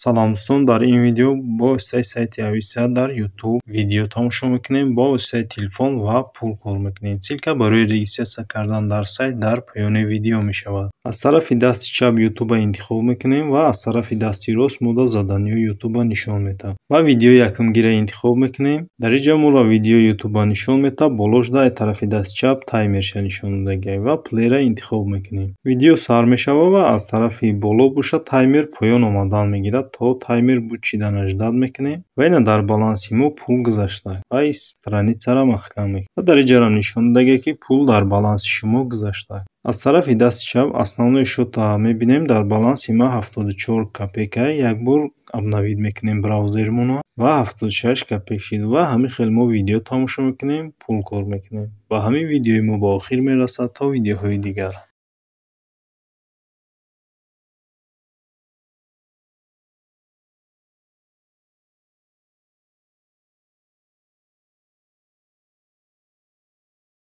Салом, дӯстон! Дар ин видео бо воситаи сайти Ависа дар YouTube видео тамошо мекунем, бо воситаи телефон ва пул кор мекунем. Ссылка барои регистрация кардан дар сайт дар поёни видео мешавад. Аз тарафи дасти чап Ютуба интихоб мекунем ва аз тарафи дасти рост мода заданиҳои Ютуба нишон медиҳад. Ва видеои якумгира интихоб мекунем. Дар ин ҷо моро видеои Ютуба нишон медиҳад, боло шуда аз тарафи дасти чап таймерша нишон додагиай ва плейра интихоб мекунем. Видео сар мешавад ва аз тарафи боло боша таймер поён омадан мегирад, то таймер буд шидана ждать мекунем. Ва ина дар баланси мо пул гузашта ва ин страницаро маҳкам мекунем. Ва дар ин ҷарам нишон додагиай, ки пул дар баланси шумо гузашта. Аз тарафи дасти чап основной счётро мебинем, дар баланси ма 74 копейка. Як бор обновить мекунем браузермонро ва 76 копейк шид. Ва ҳамин хел мо видео тамошо мекунем, пул кор мекунем. Ва ҳамин видеои мо ба охир мерасад. То видеоҳои дигар.